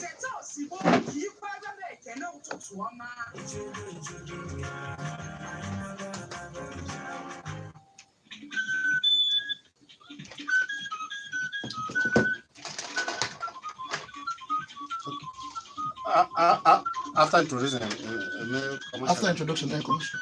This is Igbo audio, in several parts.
Teta ozigbo ka ikwere m ekele ụtụtụ ọma. After introducing, commercial. After introduction, then commercial.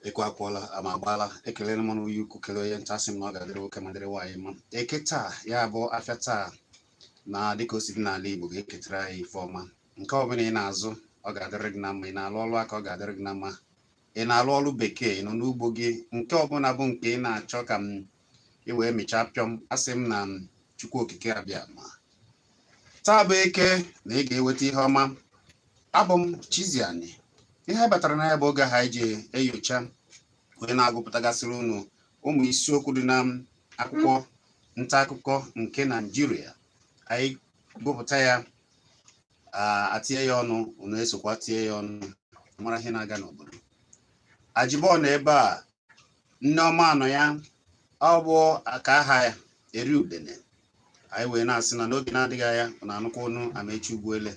Ekwe akwụọla ama agbaala. Ekelere m onye ukwu, kelee onye nta. Asị m na ọ ga-adịrị nwoke ma dịrị nwaanyị mma. Eke taa, ya bụ afịa taa, na dịka o si dị n'ala Igbo, ga-eketara anyị ife ọma. Nke ọbụla ị na-azụ, ọ ga-adịrị gị na mma. Ị na-alụ ọrụ aka, ọ ga-adịrị gị na mma. Ị na-alụ ọrụ bekee, ị nọ n'ugbo gị, nke ọbụla bụ nke ị na-achọ ka m ị wee mịchaa pịọm, asị m na m Chukwu Okike abịa ma taa bụ eke na ị ga-eweta ihe ọma. Abụ m Chiziani. Ihe anyị batara na ya bụ oge ha anyị ji enyocha onye na-agụpụtagasịrị unu ụmụ isiokwu dị na akwụkwọ nta akụkọ nke Naijiria. Anyị gụpụta ya, atinye ya ọnụ, unu esokwa tie ya ọnụ, mara ihe na-aga n'obodo. Ajibọ nọ ebe a, Nneọma nọ ya, ọ bụ ka aha ya eri udene. Anyị wee na-asị na n'oge na-adịghị anya ọ na-anụkwa ọnụ Amechi Ugwuele.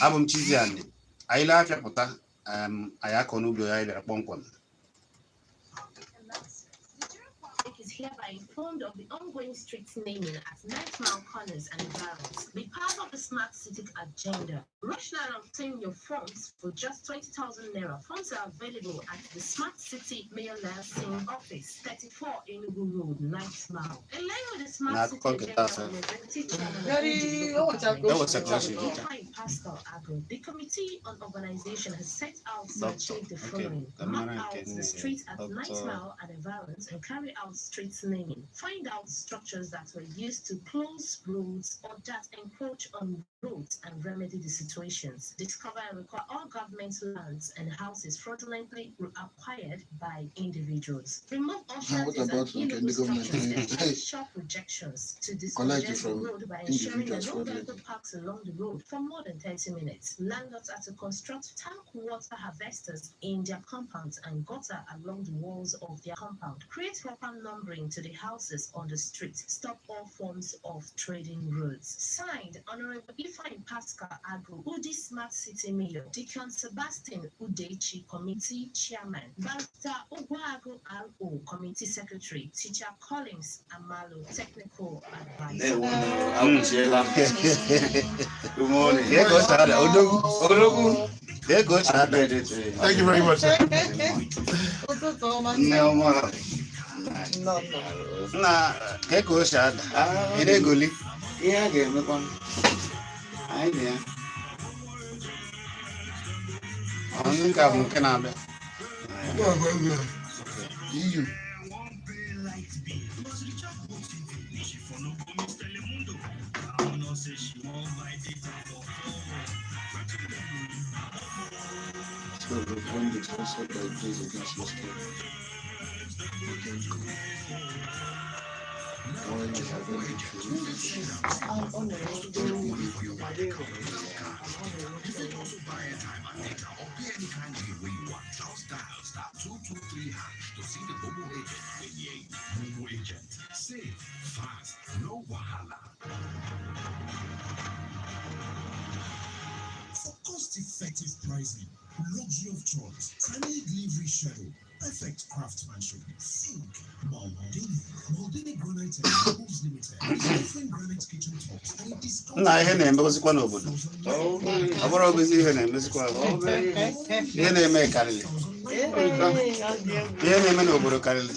Abụ m Chiziani. Anyị lee afịa pụta, anyị akọ n'ubi anyị bịara kpọmkwem. Is hereby informed of the ongoing street naming at Ninth Mile Corners and environs. Be part of the smart city agenda. Rush now and obtain your forms for just 20,000 naira. Forms are available at the Smart City Mayor Nursing Office, 34 Enugu Road, Ninth Mile. In line with the Smart Na City akụkọ nke agenda taa, sir. on Identity Channel, Very- oh, it's a That was a classic. Ifeanyi Pascal Ago, the Committee on Organization has set out to Doctor, achieve the okay, following: ka map mara out nke the nne streets at Ninth Doctor. Mile and environs and carry out street naming. Find out structures that were used to close roads or that encroach on roads and remedy the situations. Discover and require all government lands and houses fraudulently acquired by individuals. Remove all What shelters and about nke illegal ndị gọọmenti structures and sharp rejections to collect discongest the from road by ensuring that individuals no fraudulently? vehicle parks along the road for more than 30 minutes. Landlords are to construct tank water harvesters in their compounds and gutter along the walls of their compound. Create proper numbering to the houses on the street. Stop all forms of trading roads. Signed, Honorable Ifeanyi Pascal Agu, Udi Smart City Mayor, Deacon Sebastian Udechi, Committee Chairman, Barrister Ogwago R.O., Committee Secretary, Teacher Collins Amalu, Technical Advisor. Ndewo, awụchiela m. Good morning. Kee ka o si ada, odogwu? Odogwu. Kee ka o si ada? Birthday to you. Thank you very much, sir. Ụtụtụ ọma. Nneọma. Nnọọ, nnọọ. Nna, kee ka o si ada? Ị na-egoli? Ihe a ga-emekwa anyị na ya. Ọ nke a bụ nke na-abịa. EU. So the one sponsored by Blaze Against Moscow. One is having Ọ na-enwe PDP. You fit also buy airtime and data or pay any kind bill wey you want. Just dial *223# to see the Momo agent wey near you. Momo agent, safe, fast, no wahala. For cost-effective pricing, luxury of choice, timely delivery schedule, perfect craftsmanship. Think Maldini. Maldini Granite and Marbles Limited. Offering granite kitchen tops and a discount. Nna, ihe na-emezikwa n'obodo. Ọ bụrụ ọgụzi ihe na-emezikwa, ihe na-eme karịrị. Ihe na-eme n'obodo karịrị.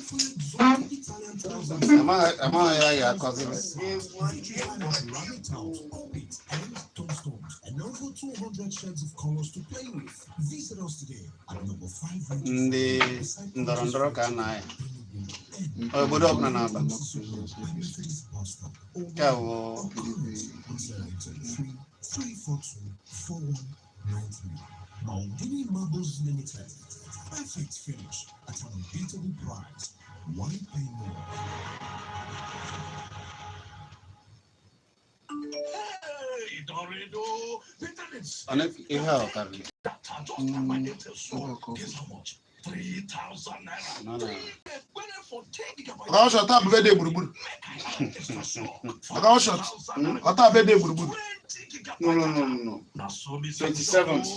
Amaghị ya ga-akọziri. And over 200 shades of colors to play with. Visit us today at number 5 Ndị ndọrọ ndọrọ ka a na-aya obodo ọbụla na-aba. Nke a bụ 342 4193. Maldini Marbles Limited. Perfect finish at an unbeatable price. Why pay more? Hey, don Ihe a ọ karịrị? Nọ na Ọka ọshọ taa bụ birthday Gburugburu. Ọka ọshọ ọta birthday Gburugburu. No. 27th.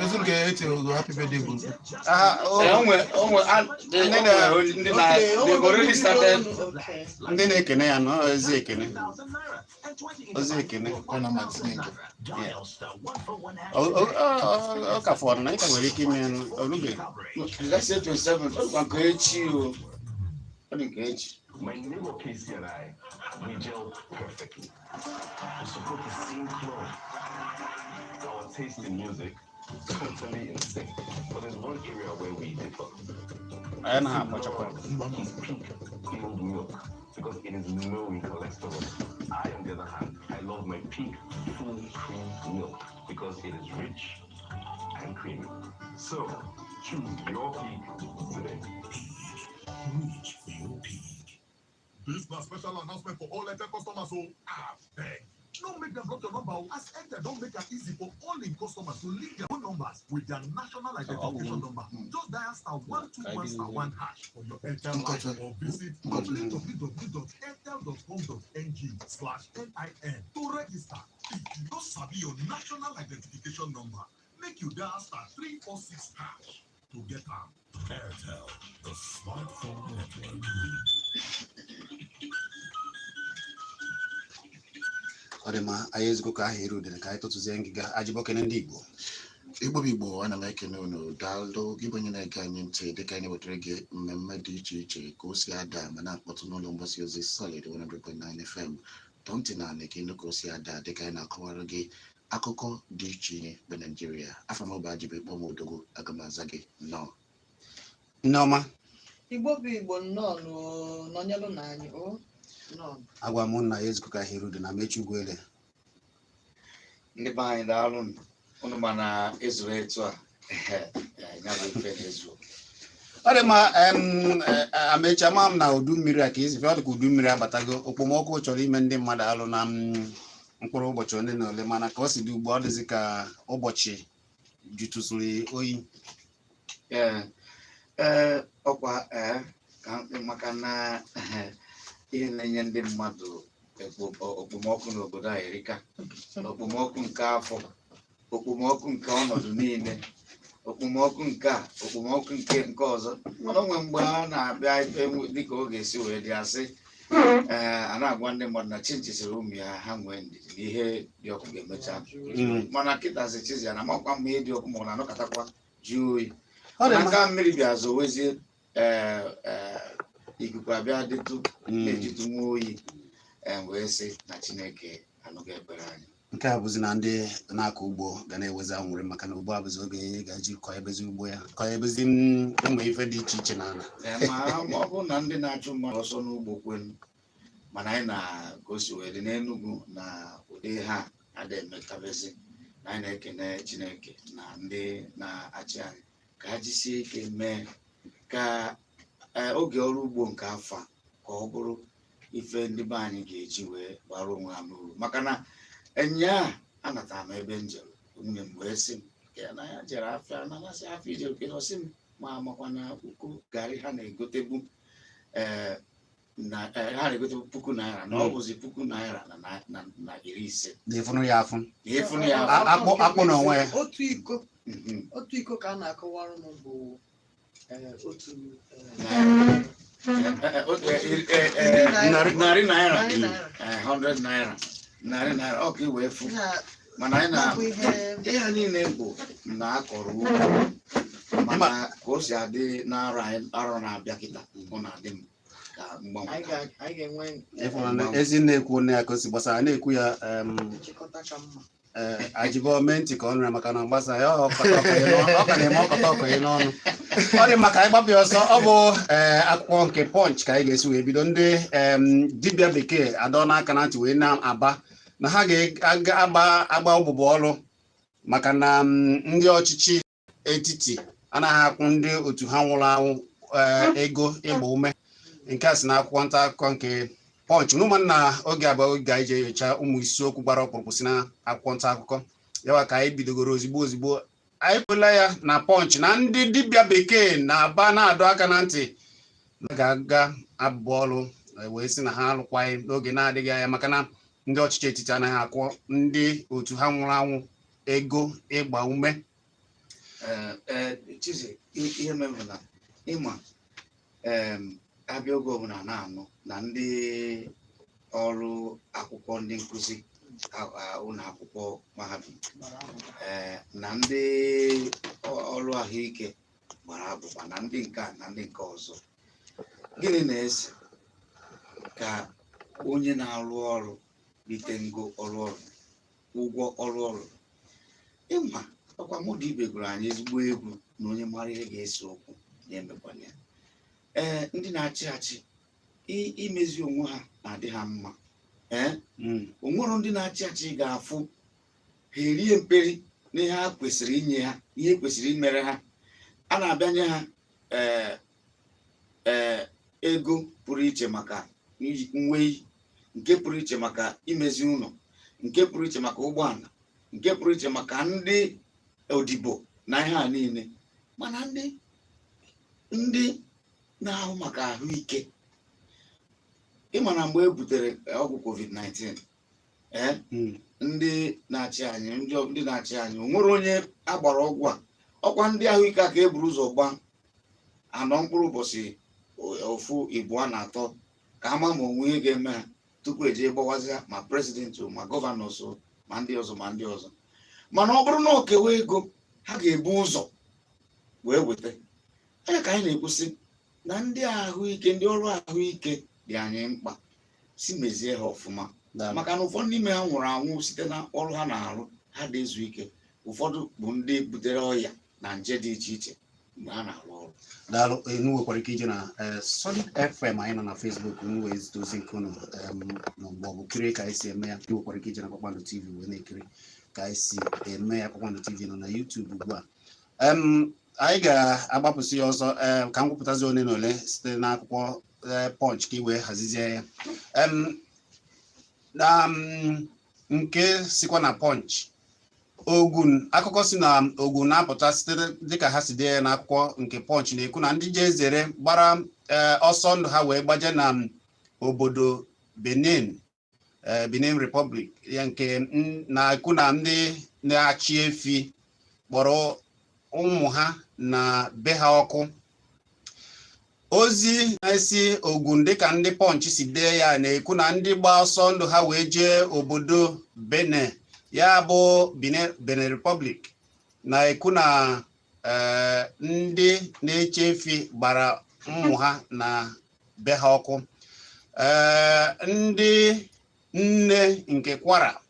Ezu nke eti ogo happy birthday Gburugburu. Aha, o- Eh, onwe, onwe ndị na, they've already started. Okay. Ndị na-ekene ya nọ ozi ekene, ozi ekene. Ọ na Martin nke. Ọ ka fọrọ na ị ka nwere ike ime ya olube. No, did I say 27th? Ọ dịkwa nke echi o. Ọ dị nke echi. My neighbor Casey and I, we gel perfectly. We support the same club. Our taste in music totally in sync. But there's one area where we differ. Anyị na ha akpọchakwa. He's Peak filled milk because it is low in cholesterol. I, on the other hand, I love my Peak full cream milk because it is rich and creamy. So choose your Peak today. Reach for your peak. This na special announcement for all Airtel customers o. Abeg, no make dem block your number o, as Airtel don make am easy for all im customers to link their phone numbers with their national identification number. Just dial *121*1# for your Airtel line or visit www.airtel.com.ng/NIN to register. If you no sabi your national identification number, make you dial *346# to get am. Airtel, the smartphone network. Ọ dị mma, anyị ezigbo ka aha eru udere ka anyị tụtụzie ngịga ajịbọkene ndị Igbo. Igbo bụ Igbo, ana m ekene unu. Daalụ gị bụ onye na-ege anyị ntị dịka anyị wetara gị mmemme dị iche iche ka o si ada ma na-akpọtụ n'ụlọ mgbasa ozi Solid 100.9 FM. Tọọ ntị na anị ka ịnụ ka o si ada dịka anyị na-akọwara gị akụkọ dị iche ihe bụ Naijiria. Afọ m bụ Ajibe Kpọm Odogwu, aga m aza gị nnọọ. Nneọma. Igbo bụ Igbo, nnọọ nụ, nọnyelụ na anyị o nnọọ. Agwa m nna ya ezigbo ka aha eru ude na mechi ugwuele. Ndị be anyị, daalụ nụ. Unu ma na ezuru etu a, ya bụ ife na-ezu. Ọ dị mma. Amechi, ama m na udu mmiri a ka isi ọ dị ka udu mmiri abatago. Okpomọkụ chọrọ ime ndị mmadụ alụ na mkpụrụ ụbọchị ole na ole, mana ka ọ si dị ugbu a, ọ dịzị ka ụbọchị jụtụsịrị oyi. Ee, ọkwa ee ka maka na ihe na-enye ndị mmadụ okpomọkụ n'obodo a erika. Okpomọkụ nke afọ, okpomọkụ nke ọnọdụ niile, okpomọkụ nke a, okpomọkụ nke ọzọ. Mana o nwere mgbe a na-abịa ife dịka ọ ga-esi wee dị asị, ee, a na-agwa ndị mmadụ na chinchi sịrị ụmụ ya ha nwee ndidi na ihe dị ọkụ ga-emecha. Mana kịta sị chizi ya na amakwa mma ihe dị ọkụ ma ọ na-anọkọtakwa jụọ oyi. Ọ dị na mma. Nka mmiri bịa zowezie, ee ee, ikuku abịa dịtụ na-ejitụ nwa oyi, ee, wee sị na Chineke anụghị ekpere anyị. Nke a bụzi na ndị na-akọ ugbo ga na-ewezi anwụrị, maka na ugbo a bụzi oge ga-eji kọọ ebezi ugbo ya, kọọ ebezi ụmụ ife dị iche iche n'ala. Ee, ma ọ bụrụ na ndị na-achụ mmadụ ọsọ n'ugbo kwenu, mana anyị na ka o si wee dị n'Enugu na ụdị ha ada emetabezi, na anyị na-ekene Chineke na ndị na-achị anyị ka ha jisie ike mee ka oge ọrụ ugbo nke afọ a ka ọ bụrụ ife ndị be anyị ga-eji wee gbara onwe ha n'uru, maka na enyaa anatara m ebe njem, nwunye m wee sị m ka ya na ya jere afịa na masị afọ ije oke ọsị m ma amakwa na uko garị ha na-egotebu na ha na-egotebu ₦1,000 na ọ bụzi ₦1,000 na 50. Na-efunu ya afụ. Na ịfụnụ ya. Akpụ n'onwe ya. Otu iko, otu iko ka a na-akọwara m bụ otu Naira. Narị. ₦100. Narị naira. 100 naira, ₦100, ọ ka i wee fụ. Na Mana anyị na bụ ihe ihe ha niile bụ na akọrọ ugbo, mana ka o si adị n'arọ anyị, arọ na-abịa kịta, ọ na-adị m ka mgbanwe. Anyị ga-enwe Ịfụrụ na ezi na-ekwu nne ya ka o si gbasara na-ekwu ya nchịkọta ka mma. Ee, ajịbọ mee ntị ka ọ nụrụ ya, maka na gbasa ya ọ kọta ọkọnye n'ọnụ, ọ ka na-eme ọkọta ọkọnye n'ọnụ. Ọ dị maka anyị gbapụ ya ọsọ. Ọ bụ akwụkwọ nke Punch ka anyị ga-esi wee bido. Ndị dibịa bekee adọ n'aka na ntị wee na-aba na ha ga-agba agba ụbụbụ ọrụ maka na ndị ọchịchị etiti anaghị akwụ ndị otu ha nwụrụ anwụ ego ịgba ume. Nke a si n'akwụkwọ nta akụkọ nke Punch n'ụmụ na oge abụọ oge anyị ji enyocha ụmụ isiokwu gbara ọkpụrụkpụ si na akwụkwọ nta akụkọ yawa ka anyị bidogoro ozigbo ozigbo. Anyị kwela ya na Punch na ndị dibịa bekee na-aba na-adọ aka na ntị na ga-aga abụbọ ọrụ wee sị na ha alụkwaghị n'oge na-adịghị anya, maka na ndị ọchịchị etiti anaghị akwụ ndị otu ha nwụrụ anwụ ego ịgba ume. Ee, Chizi, ihe mere bụ na ịma abịa oge ọbụla na-anụ na ndị ọrụ akwụkwọ, ndị nkụzi ụlọ akwụkwọ mahadum, na ndị ọrụ ahụike gbara abụba, na ndị nke a na ndị nke ọzọ. Gịnị na-ese ka onye na-arụ ọrụ rite ngo ọrụ ọrụ ụgwọ ọrụ ọrụ? Ịma ọkwa mụ dị ibe gụrụ anyị ezigbo egwu na onye mara ihe ga-ese okwu na-emekwana ya. Ee, ndị na-achị achị imezi onwe ha na-adị ha mma. Ee, onwero ndị na-achị achị ga-afụ ha erie mperi n'ihe ha kwesịrị inye ha, ihe kwesịrị imere ha. A na-abịanye ha ee ee ego pụrụ iche maka mwei, nke pụrụ iche maka imezi ụlọ, nke pụrụ iche maka ụgbọala, nke pụrụ iche maka ndị odibo na ihe a niile. Mana ndị na-ahụ maka ahụike, ịma na mgbe e butere ọgwụ COVID-19, ee, ndị na-achị anyị, ndị na-achị anyị, o nwere onye agbara ọgwụ a? Ọkwa ndị ahụike a ka e buru ụzọ gbaa anọ mkpụrụ ụbọchị ofu, ịbụọ na atọ, ka ama ma onwe ihe ga-eme ha tupu eje gbawazịa ma president o, ma governors o, ma ndị ọzọ, ma ndị ọzọ. Mana ọ bụrụ na o kewa ego, ha ga-ebu ụzọ wee weta ya. Ka anyị na-ekwusị na ndị ahụike, ndị ọrụ ahụike dị anyị mkpa, si mezie ha ọfụma, maka na ụfọdụ n'ime ha nwụrụ anwụ site na ọrụ ha na-arụ. Ha dị ezu ike. Ụfọdụ bụ ndị butere ọya na nje dị iche iche mgbe ha na-arụ ọrụ. Daalụ. Unu nwekwara ike ije na Solid FM, anyị nọ na Facebook, unu wee zite ozi nke unu ma ọ bụ kirie ka anyị si eme ya. Ị nwekwara ike ije na Kpakpando TV wee na-ekiri ka anyị si eme ya. Kpakpando TV nọ na YouTube ugbu a. Anyị ga-agbapụsị ya ọzọ ka m kwupụtazi ole na ole site n'akwụkwọ Punch ka ị wee hazizie ya. Na nke sikwa na Punch, Ogun, akụkọ si na Ogun na-apụta site dịka ha si dee ya n'akwụkwọ nke Punch, na-ekwu na ndị ji ezere gbara ọsọ ndụ ha wee gbaje na obodo Benin, Benin Republic ya, nke na-ekwu na ndị na-achị efi kpọrọ ụmụ ha na be ha ọkụ. Ozi na-esi Ogun dịka ndị Punch si dee ya na-ekwu na ndị gba ọsọ ndụ ha wee jee obodo Benin, ya bụ Benin Republic, na-ekwu na ndị na-eche efi gbara ụmụ ha na be ha ọkụ. Ndị nne nke Kwara,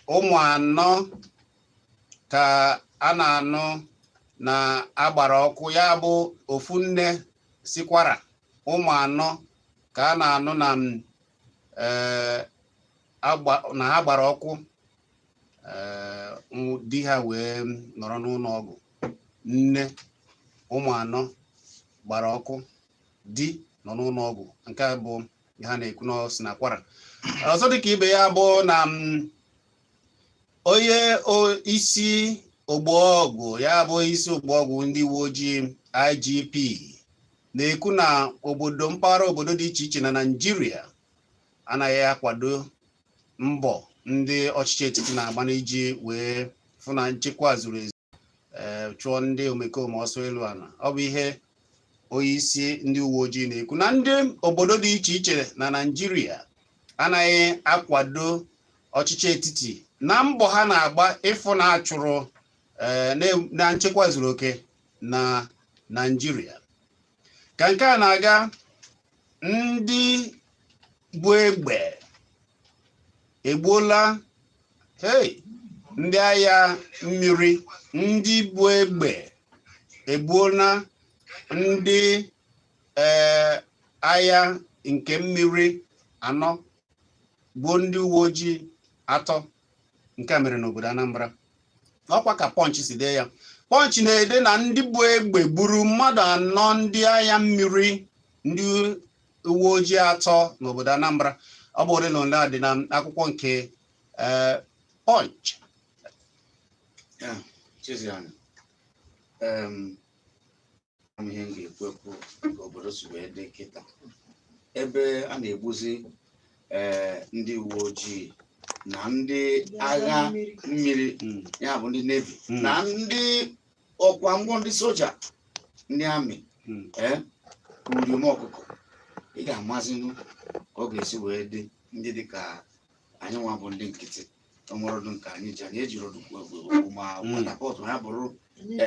ụmụ anọ ka a na-anụ na agbara ọkụ. Ya bụ ofu nne si Kwara, ụmụ anọ ka a na-anụ na na ha gbara ọkụ. Di ha wee nọrọ n'ụlọ ọgwụ. Nne ụmụ anọ gbara ọkụ, di nọ n'ụlọ ọgwụ. Nke a bụ ihe ha na-ekwu n'ọsị na Kwara. Ọzọ dịka ibe ya bụ na onye isi ogboọgwụ, ya bụ isi ogboọgwụ ndị uwe ojii, IGP, na-ekwu na obodo, mpaghara obodo dị iche iche na Naịjirịa anaghị akwado mbọ ndị ọchịchị etiti na-agba n'iji wee fụ na nchekwa zuru ezu, chụọ ndị omekome ọsọ elu ala. Ọ bụ ihe onye isi ndị uwe ojii na-ekwu, na ndị obodo dị iche iche na Naịjirịa anaghị akwado ọchịchị etiti na mbọ ha na-agba ịfụ na achụrụ na nchekwa zuru oke na Naịjirịa. Ka nke a na-aga, ndị bụ egbe egbuola, hey, ndị agha mmiri. Ndị bụ egbe egbuola ndị agha nke mmiri anọ, gbuo ndị uwe ojii atọ. Nke a mere n'obodo Anambra. Ọkwa ka Punch si dee ya. Punch na-ede na ndị bụ egbe gburu mmadụ anọ, ndị agha mmiri, ndị uwe ojii atọ n'obodo Anambra. Ọ bụ ole na ole a dị na akwụkwọ nke Punch. Ya, Chiziana, ama ihe m ga-ekwu ekwu ka obodo si wee dị kịta, ebe a na-egbuzi ndị uwe ojii na ndị agha mmiri, ya bụ ndị navy, na ndị ọkwa mgbọ, ndị soja, ndị army, uriom ọkụkọ. Ị ga-amazinụ ka ọ ga-esi wee dị ndị dịka anyị nwa bụ ndị nkịtị. Onwerodụ nke anyị ji, anyị ejiri ọdụ ma catapult ha bụrụ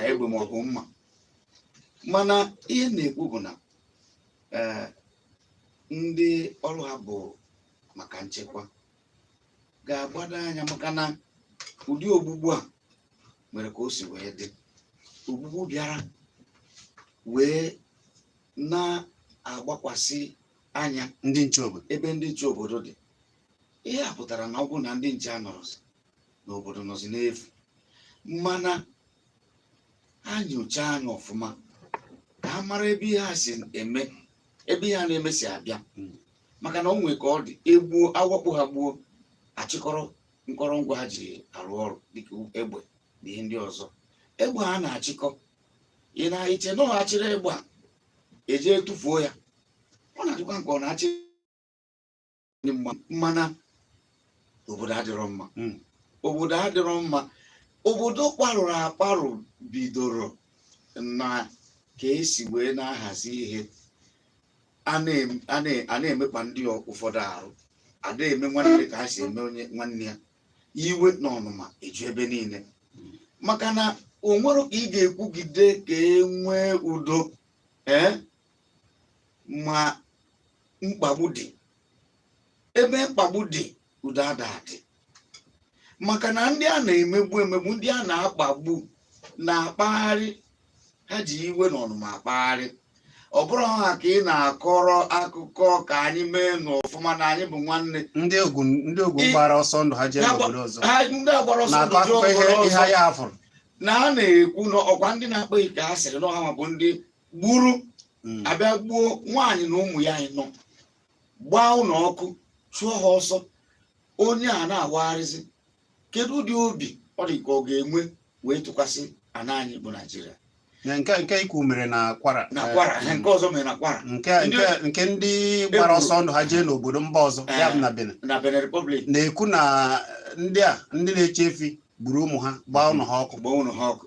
egbe ma ọ bụ mma. Mana ihe m na-ekwu bụ na ndị ọrụ ha bụ maka nchekwa ga-agbado anya, maka na ụdị ogbugbu a nwere ka o si wee dị. Ogbugbu bịara wee na-agbakwasị anya ndị nche obodo, ebe ndị nche obodo dị. Ihe a pụtara na ọ bụrụ na ndị nche anọrọzi n'obodo, nọzi n'efu. Mana ha nyochaa anya ọfụma ka ha mara ebe ihe a si eme, ebe ihe a na-eme si abịa, maka na o nwee ka ọ dị, egbuo, awakpo ha, gbuo, achịkọrọ nkọrọngwa ha ji arụ ọrụ dịka egbe na ihe ndị ọzọ. Egbe a na-achịkọ, ị na-eche na ọ achịrị egbe a eje tụfuo ya, ọ na-adịkwa nke ọ na-achị dị mma. Mana obodo adịrọ mma. Obodo adịrọ mma. Obodo kparụrụ akparụ bidoro na ka esi wee na-ahazi ihe a na-emekpa ndị ụfọdụ arụ, ada eme nwanne ka ha si eme onye nwanne ya. Iwe na ọnụma eju ebe niile, maka na o nwere ka ị ga-ekwugide ka e nwee udo ma mkpagbu dị. Ebe mkpagbu dị, udo ada adị, maka na ndị a na-emegbu emegbu, ndị a na-akpagbu na-akpagharị, ha ji iwe na ọnụma akpagharị. Ọ bụrụ ha ka ị na-akọrọ akụkọ ka anyị mee n'ọfụma na anyị bụ nwanne. Ndị Ogun gbara ọsọ ndụ ha jee n'obodo ọzọ ha ndị agbara ọsọ ndụ na-akọ jee akụkọ ihe obodo ihe ọzọ anyị hafụrụ. Na a na-ekwu na ọkwa ndị na-akpa ike, ha sịrị na ọha bụ ndị gburu abịa gbuo nwaanyị na ụmụ ya ịnọ, gbaa ụlọ ọkụ, chụọ ha ọsọ. Onye a na-awagharịzi, kedu ụdị obi ọ dị ka ọ ga-enwe wee tụkwasị ana anyị bụ Naijiria? Na nke ikwu mere na Kwara. Na Kwara, ihe nke ọzọ mere na Kwara. Nke ndị gbara ọsọ ndụ ha jee n'obodo mba ọzọ, ya bụ na Benin, na Benin Republic, na-ekwu na ndị a, ndị na-eche efi, gburu ụmụ ha, gbaa ụlọ ha ọkụ. Gbaa ụlọ ha ọkụ.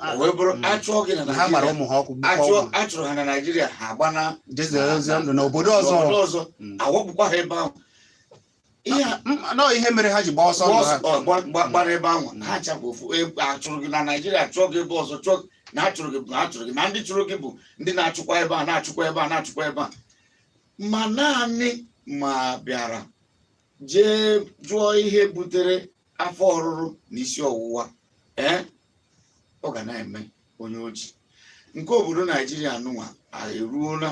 O wee bụrụ achụọ gị na Na ha gbara Naijiria, ụmụ ha ọkụ, gbukwa achụọ ụmụ ha. Achụrụ ha na Naijiria, ha agbana jezie ndụ n'obodo ọzọ. N'obodo ọzọ. Awakpụkwa ha ebe ahụ. Ihe a Nọọ ihe mere ha ji gbaa ọsọ ndụ ha. Gbara ebe ahụ ha chapụ ofu. Achụrụ gị na Naijiria, chụọ gị ebe ọzọ, chụọ na achụrụ gị na achụrụ gị na ndị chụrụ gị bụ ndị na-achụkwa ebe a, na-achụkwa ebe a, na-achụkwa ebe a. Ma naanị ma bịara jee jụọ ihe butere afọ ọrụrụ na isi ọwụwa, ọ ga na-eme onye oji nke obodo Naijiria nụnwa eruola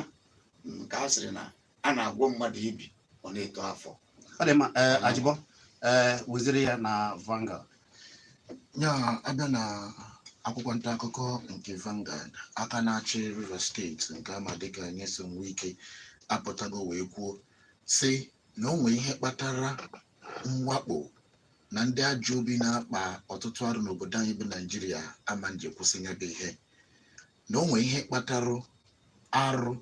nke a sịrị na a na-agwọ mmadụ ibi, ọ na-eto afọ. Ọ dị mma. Ajibọ, weziri ya na Vanguard. Ya abịa na akwụkwọ nta akụkọ nke Vanguard, aka na-achị Rivers Steeti nke ama dịka Nyesom Wike apụtago wee kwuo sị na o nwee ihe kpatara mwakpo na ndị ajọ obi na-akpa ọtụtụ arụ n'obodo anyị bụ Naijiria ama nje kwụsị ya bụ ihe, na o nwee ihe kpatara arụ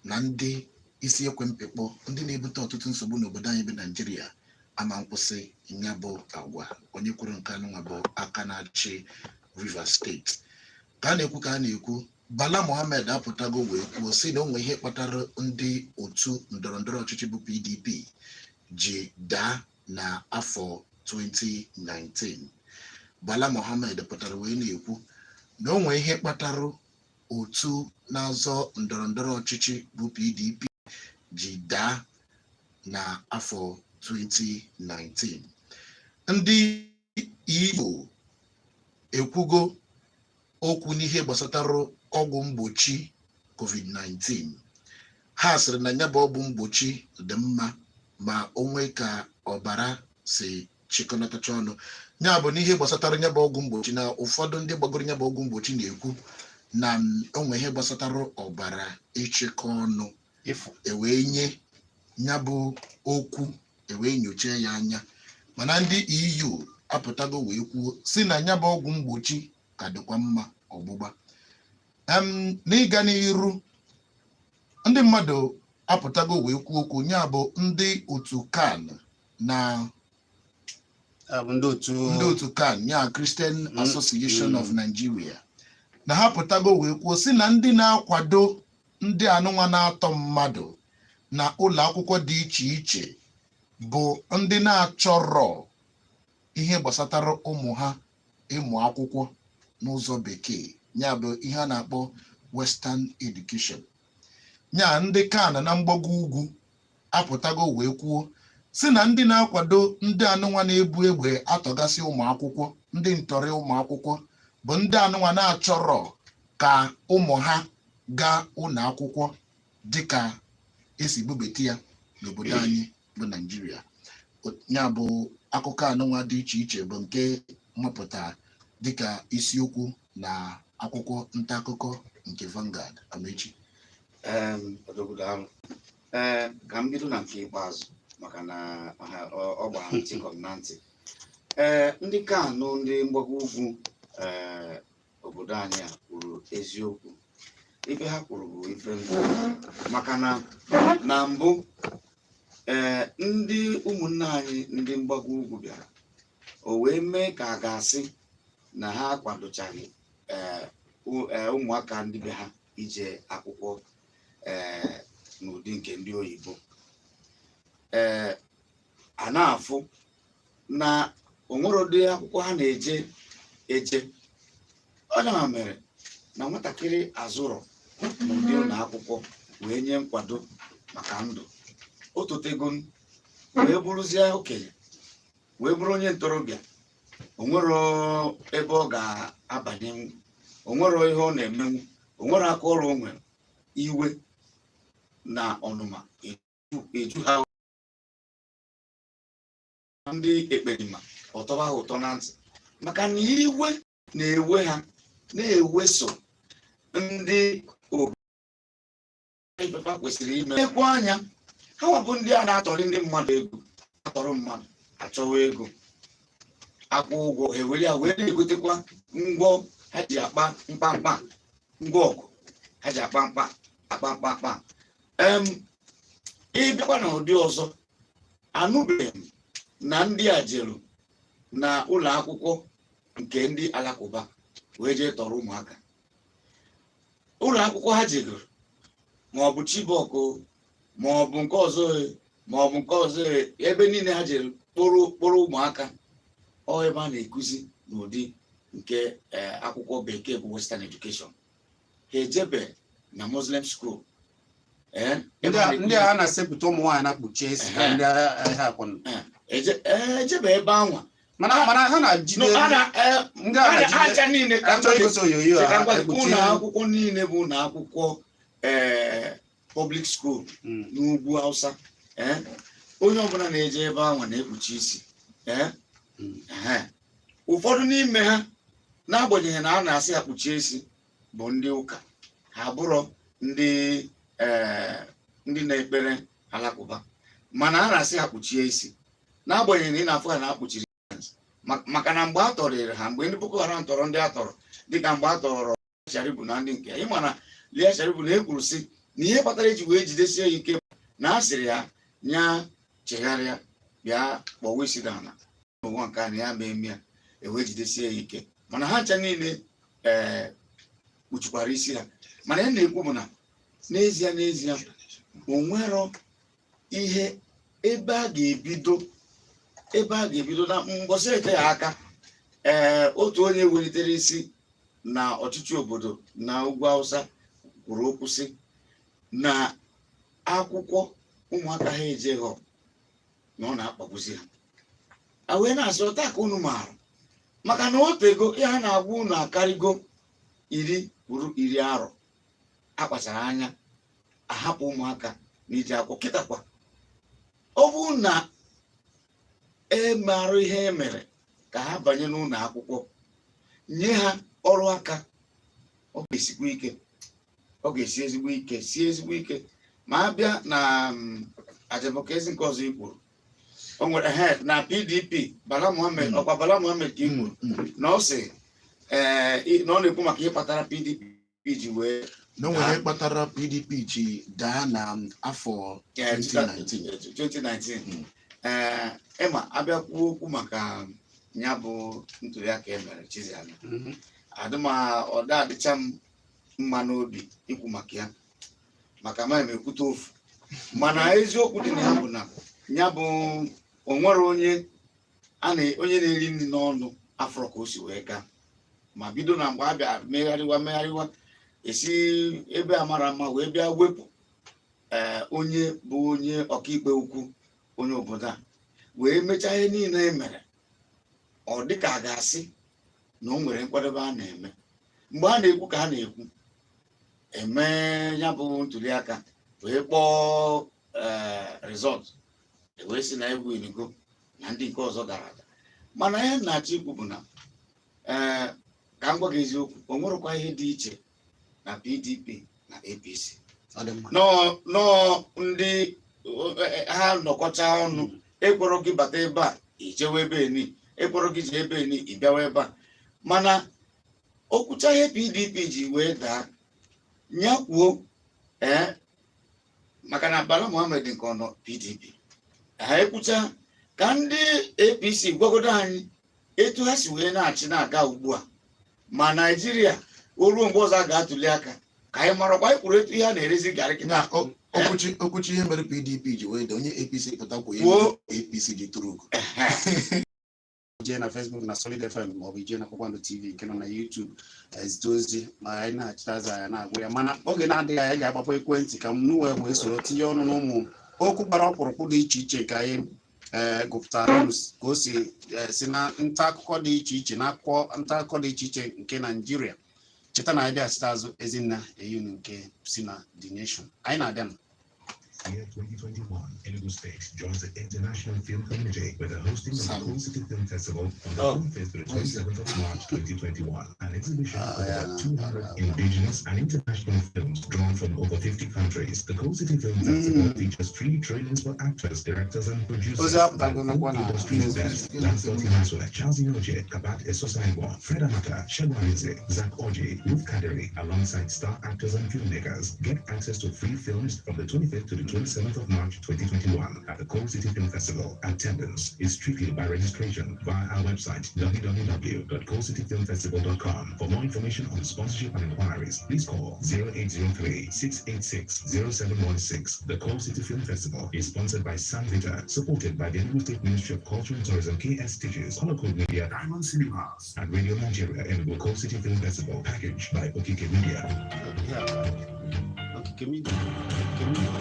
na ndị isi ekwe mpịkpọ, ndị na-ebute ọtụtụ nsogbu n'obodo anyị bụ Naijiria ama nkwụsị ya bụ agwa. Onye kwuru nke anụnwa bụ aka na-achị Rivers Steeti. Ka a na-ekwu Bala Mohammed apụtago wee kwuo sị na o nwee ihe kpatara ndị otu ndọrọndọrọ ọchịchị bụ PDP ji daa na afọ 2019. Bala Mohammed pụtara wee na-ekwu na o nwee ihe kpatara otu na-azọ ndọrọndọrọ ọchịchị bụ PDP ji daa na afọ 2019. Ndị Igbo ekwugo okwu n'ihe gbasatara ọgwụ mgbochi COVID-19. Ha sịrị na ya bụ ọgwụ mgbochi dị mma ma o nwee ka ọbara si chịkọnatacha ọnụ. Ya bụ n'ihe gbasatara ya bụ ọgwụ mgbochi, na ụfọdụ ndị gbagoro ya bụ ọgwụ mgbochi na-ekwu na o nwee ihe gbasatara ọbara ịchịkọ ọnụ. Ịfụ. Ewee nye ya bụ okwu, ewee nyochie ya anya, mana ndị EU apụtago wee kwuo si na ya bụ ọgwụ mgbochi ka dịkwa mma ọgbụgba. N'ịga n'iru, ndị mmadụ apụtago wee kwuo okwu, ya bụ ndị otu CAN na Ya bụ ndị otu ndị otu CAN, ya Christian Association of Nigeria, na ha pụtago wee kwuo si na ndị na-akwado ndị anụnwa na-atọ mmadụ na ụlọ akwụkwọ dị iche iche bụ ndị na-achọrọ ihe gbasatara ụmụ ha ịmụ akwụkwọ n'ụzọ Bekee, ya bụ ihe a na-akpọ Western education. Ya ndị CAN na mgbago ugwu apụtago wee kwuo si na ndị na-akwado ndị anụnwa na-ebu egbe atọgasị ụmụ akwụkwọ, ndị ntọrị ụmụ akwụkwọ, bụ ndị anụnwa na-achọrọ ka ụmụ ha gaa ụlọ akwụkwọ dịka esi bubete ya n'obodo anyị bụ Naijiria. Ya bụ akụkọ anụnwa dị iche iche bụ nke mapụta dịka isiokwu na akwụkwọ nta akụkọ nke Vanguard. Amechi. Odogwu, daalụ. Ee, ka m bido na nke ikpeazụ, maka na ọ gbara m tịkọm na ntị. Ee, ndị kanụ, ndị mgbago ugwu, ee, obodo anyị a kwuru eziokwu. Ife ha kwuru bụ ife mbụ, maka na na mbụ, ee, ndị ụmụnne anyị ndị mgbago ugwu bịara, o wee mee ka a ga-asị na ha akwadochaghị ee ụmụaka ndị be ha ije akwụkwọ ee n'ụdị nke ndị oyibo. Ee, a na-afụ na onwere ụdị akwụkwọ ha na-eje eje. Ọ na mere na nwatakịrị azụrọ n'ụdị ụlọ akwụkwọ wee nye nkwado maka ndụ o totego wee bụrụzie okenye, wee bụrụ onye ntorobịa, onwero ebe ọ ga-abanyenwu, onwero ihe ọ na-emenwu, onwero aka ọrụ o nwere. Iwe na ọnụma eju ha. Ndị ekperima ọtọba ha ụtọ na ntị, maka na iwe na-ewe ha na-eweso ndị obodo ifefa kwesịrị ime. Ekwu anya ha wabụ ndị a na-atọrị ndị mmadụ ego, atọrọ mmadụ achọwa ego, akwụ ụgwọ, ewere ya wee na-egotekwa ngwọ ha ji akpa mkpamkpa, ngwa ọgụ ha ji akpa mkpa akpa mkpamkpa. Ịbịakwa na ụdị ọzọ, anụbeghị m na ndị a jeru na ụlọ akwụkwọ nke ndị Alakụba wee jee tọrọ ụmụaka. Ụlọ akwụkwọ ha jegoro, ma ọ bụ Chibok o, ma ọ bụ nke ọzọ e, ma ọ bụ nke ọzọ e, ebe niile ha jere kpụrụ kpụrụ ụmụaka, ọ ebe a na-ekuzi n'ụdị nke akwụkwọ Bekee bụ Western education. Ha ejebe na Muslim school, ebe ndị a a na-ekuzi ndị a na-asepụta ụmụ nwaanyị na-akpuchi isi ka ndị ahịa akwụna. Ejebe ebe anwa. Mana ha na-ejide No, a na ndị a a na-ejide acha niile ka achọ igosi onyonyo ka ha m gwa gị, ekpuchi. Ụlọ akwụkwọ niile bụ ụlọ akwụkwọ public school n'ugwu Hausa, onye ọbụla na-eje ebe ahụ na-ekpuchi isi. Ehe. Ụfọdụ n'ime ha, n'agbanyeghị na a na-asị ha kpuchie isi, bụ ndị ụka. Ha bụrọ ndị ndị na-ekpere Alakụba, mana a na-asị ha kpuchie isi, n'agbanyeghị na ị na-afụ ha na-akpuchiri, maka na mgbe a tọrịrị ha, mgbe ndị Boko Haram tọrọ ndị a tọrọ, dịka mgbe a tọrọ Sharibu na ndị nke ya, ịma na Lia Sharibu na ekwuru sị na ihe kpatara eji wee jidesie ya ike na a sịrị ya nya chegharịa, bịa kpọwa isi n'ala n'ụwa nke a, na ya ma eme ya, ewee jidesie ya ike. Mana ha ncha niile ee kpuchikwara isi ha. Mana ya na-ekwu bụ na n'ezie n'ezie, o nwero ihe ebe a ga-ebido na mbọsị ete ya aka. Ee, otu onye welitere isi na ọchịchị obodo na ugwu Hausa kwuru okwu sị na akwụkwọ ụmụaka ha ejeghọ na ọ na-akpagbuzi ha. A wee na-asị ọta ka unu maara, maka na o tego ihe ha na-agwa unu akarịgo 10 kwuru 10 arọ akpachara anya ahapụ ụmụaka n'ije akwụkwọ. Kịtakwa, ọ bụrụ na emarụ ihe e mere ka ha banye n'ụlọ akwụkwọ, nye ha ọrụ aka, ọ ga-esikwa ike, ọ ga-esi ezigbo ike, sie ezigbo ike. Ma a bịa na Ajabokezi nke ọzọ i kwuru, o nwere he na PDP, Bala Muhammed. Ọkwa Bala Muhammed ka i kwuru na ọ sị na ọ na-ekwu maka ihe kpatara PDP ji wee Na o nwere ihe kpatara PDP ji daa na afọ 2019. 2019. Ee, ịma abịa kwuo okwu maka ya bụ ntuliaka e mere, Chiziana, adịma ọda adịcha m mma n'obi ikwu maka ya, maka amaghị m ekwute ofu, mana eziokwu dị na ya bụ na ya bụ o nwere onye a na onye na-eri nri n'ọnụ afọrọ ka o si wee gaa, ma bido na mgbe a bịa megharịwa megharịwa, esi ebe a mara mma wee bịa wepụ onye bụ onye ọkaikpe ukwu, onye obodo a, wee mechaa ihe niile e mere. Ọ dịka a ga-asị na o nwere nkwadebe a na-eme mgbe a na-ekwu ka a na-ekwu eme ya bụ ntuliaka, wee kpọọ result, wee sị na egwu inigo na ndị nke ọzọ dara ada. Mana ihe m na-achọ ikwu bụ na ka m gwa gị eziokwu, o nwerekwa ihe dị iche na PDP na APC. Ọ dị mma. Nọọ ndị ha nọkọcha ọnụ, ekpọrọ gị bata ebe a, ijewe ebe eni, ekpọrọ gị jee ebe eni, ịbịawa ebe a. Mana okwucha ihe PDP ji wee daa ya kwuo, maka na Bala Muhammed nke ọ nọ PDP, ha ekwucha ka ndị APC gwagodo anyị etu ha si wee na-achị na-aga ugbu a, ma Naijiria o ruo mgbe ọzọ a ga-atụli aka, ka anyị marakwa anyị kwuru etu ihe a na-erezi garị kịta. Na okwuchi ihe mere PDP ji wee daa, onye APC pụta kwuo ihe Kwuo. mere APC ji tụrụ ugo. Jee na Facebook na Solid FM, maọbụ ijee na Kpakpando TV nke nọ na YouTube, zite ozi ma anyị na-achịta aza ya na-agwụ ya. Mana oge na-adịghị anya ga-agbapụ ekwentị ka m wee wee soro tinye ọnụ n'ụmụ okwu gbara ọkpụrụkpụ dị iche iche ka anyị gụpụtara unu ka o si si na nta akụkọ dị iche iche na akwụkwọ nta akụkọ dị iche iche nke Naijiria. Cheta na anyị bịa azụ Ezinna Eyunu nke si na The Nation. Anyị na-abịa nụ. Year 2021, Enugu State joins the international film community with the hosting of the Sam. Cool City Film Festival on the Oh. 25th to the 27th of March 2021. An exhibition Ah, of yeah. over 200 indigenous and international films drawn from over 50 countries. The Cool City Film Festival features free trainings for actors, directors, and producers Ozi by apụtago film nakwa na industry's Facebook. best. Lancelot Imaswe, Charles Inoje, Kabat Esosaiwa, Fred Amaka, Shagwarize, Zach Oji, Ruth Kaderi, alongside star actors and filmmakers. Get access to free films from the 25th to the 27th of March 2021 at the Coal City Film Festival. Attendance is strictly by registration via our website www.coalcityfilmfestival.com. For more information on sponsorship and inquiries, please call 0803 686 0716. The Coal City Film Festival is sponsored by Sanvita, supported by the Enugu State Ministry of Culture and Tourism, KS Stitches, Holocode Media, Diamond Cinemas, and Radio Nigeria Enugu Coal City Film Festival, packaged by Okike Media. Yeah. Okike Media. Okike Media.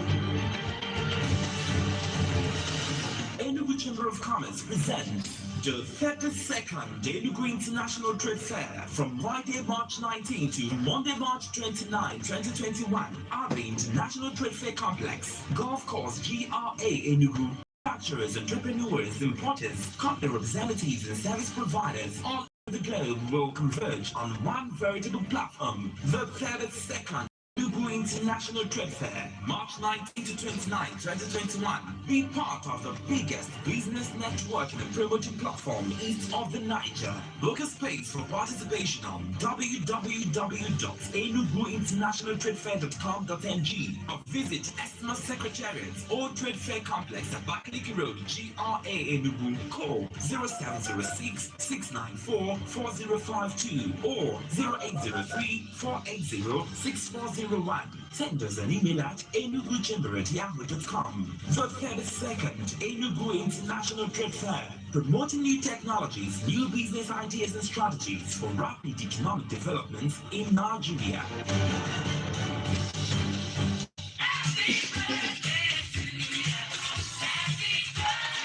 Enugu Chamber of Commerce presents the 32nd Enugu International Trade Fair from Friday, March 19 to Monday, March 29, 2021 at the International Trade Fair Complex, Golf Course GRA Enugu. Manufacturers, entrepreneurs, importers, company representatives, and service providers all over the globe will converge on one veritable platform. The 32nd Enugu International Trade Fair, March 19 to 29, 2021. Be part of the biggest business networking and promoting platform east of the Niger. Book a space for participation on www.enuguinternationaltradefair.com.ng or visit ESMA Secretariat or Trade Fair Complex at Abakaliki Road, GRA Enugu. Call 0706 694 4052 or 0803 480 6401. Send us an email at enuguchamber@yahoo.com. The 32nd Enugu International Trade Fair, promoting new technologies, new business ideas and strategies for rapid economic development in Nigeria.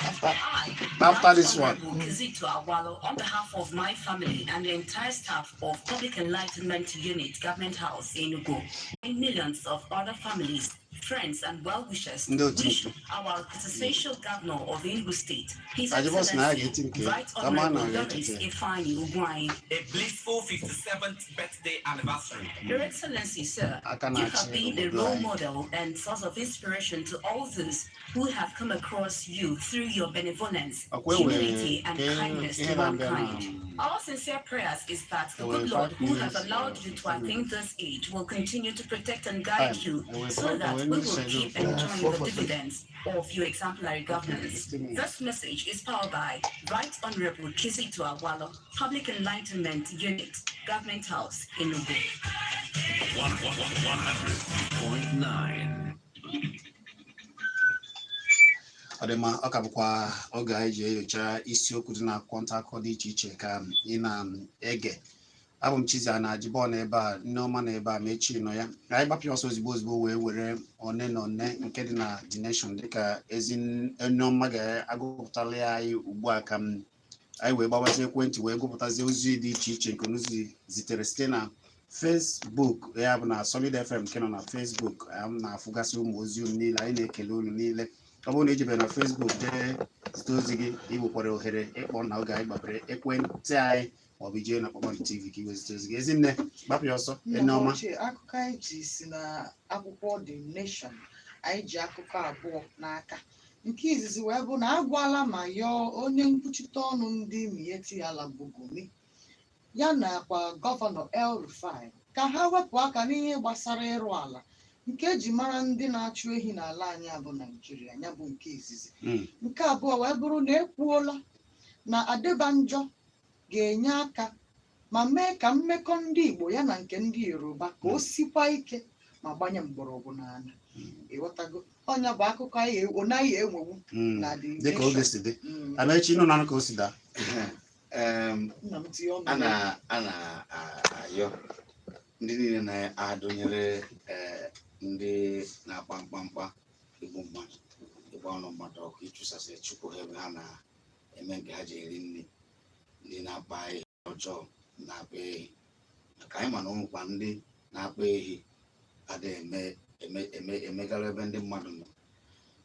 After, after this one. Kizito Awalo, on behalf of my family and the entire staff of Public Enlightenment Unit, Government House, Enugu, and millions of other families friends, and well-wishers Ndị otu wish mkpu. our presidential governor of Enugu State, His Ajibọ sị na ya Excellency, ga-eti nke ya. Right Kama na Honorable ọ Lawrence ga-echeta ya. Ifeanyi Ugwuanyi. A blissful 57th birthday anniversary. Your Excellency, sir, Aka you have na-achị been a obodo role anyị. model and source of inspiration to all those who have come across you through your benevolence, Ọkwa e were humility, and ke kindness ihe to na-abịa na mankind. Our sincere prayers is that the There were good Lord five who has minutes, allowed you to 10 attain minutes. this age will continue to protect and guide Time. you There were so five, there that were we no will schedule keep for enjoying four the forty. dividends of your exemplary Okay, governance. 15 minutes. This message is powered by Right Honorable Kizito Awalo, Public Enlightenment Unit, Government House, Enugu. 100.9. Ọ dị mma, ọ ka bụkwa oge anyị ji enyocha isiokwu dị n'akwụkwọ nta akụkọ dị iche iche ka ị na-ege. Abụ m Chizzy na Ajibọ na ebe a, Nneọma na ebe a, ma echi nọ ya. Ka anyị gbapịa ọsọ ozigbo ozigbo wee were one na one nke dị na The Nation, dịka ezi Nneọma ga-agụpụtala ya anyị ugbu a, ka m anyị wee gbawazie ekwentị wee gụpụtazie ozi dị iche iche nke ozi zitere site na Facebook, ya bụ na Solid FM nke nọ na Facebook. M na-afụgasị ụmụ ozi unu niile. Anyị na-ekele unu niile. Ọ bụrụ na ijebe na Facebook jee zite ozi gị, ị nwekwara ohere ịkpọ na oge anyị gbapere ekwentị anyị, maọbụ ijee na Kpakpando TV ka i wezite ozi gị. Ezinne, gbapụ ya ọsọ. Nna m Nneọma. ochie, akụkọ anyị ji si na akwụkwọ The Nation. Anyị ji akụkọ abụọ n'aka. Nke izizi wee bụ na agwala ma yọọ onye nkwuchite ọnụ ndị Miyetti Allah bụ Gumi ya nakwa Gọvanọ El Rufai ka ha wepụ aka n'ihe gbasara ịrụ ala nke eji mara ndị na-achụ ehi n'ala anyị a bụ Naijiria. Ya bụ nke izizi. Nke abụọ wee bụrụ na ekwuola na Adebanjọ ga-enye aka ma mee ka mmekọ ndị Igbo ya na nke ndị Yoruba ka o sikwa ike ma gbanye mgbọrọgwụ n'ala. Ịghọtago? Ọnya bụ akụkọ anyị ọ naghị enwewu na The Dịka oge Nation. si dị, Amechi, ịnụ na ka o si daa. Nna m, tinye ọnụ. A na a na-ayọ ndị niile na-adụnyere ndị na-akpa mkpamkpa igbu mmadụ, ịgba ọnụ mmadụ ọkụ, ịchụsasị chukwu ha ebe ha na-eme nke ha ji eri nri, ndị na-akpa ehi ọjọọ na-akpa ehi, maka anyị ma na ụmụkwa ndị na-akpa ehi adịghị eme eme eme emegara ebe ndị mmadụ nọ,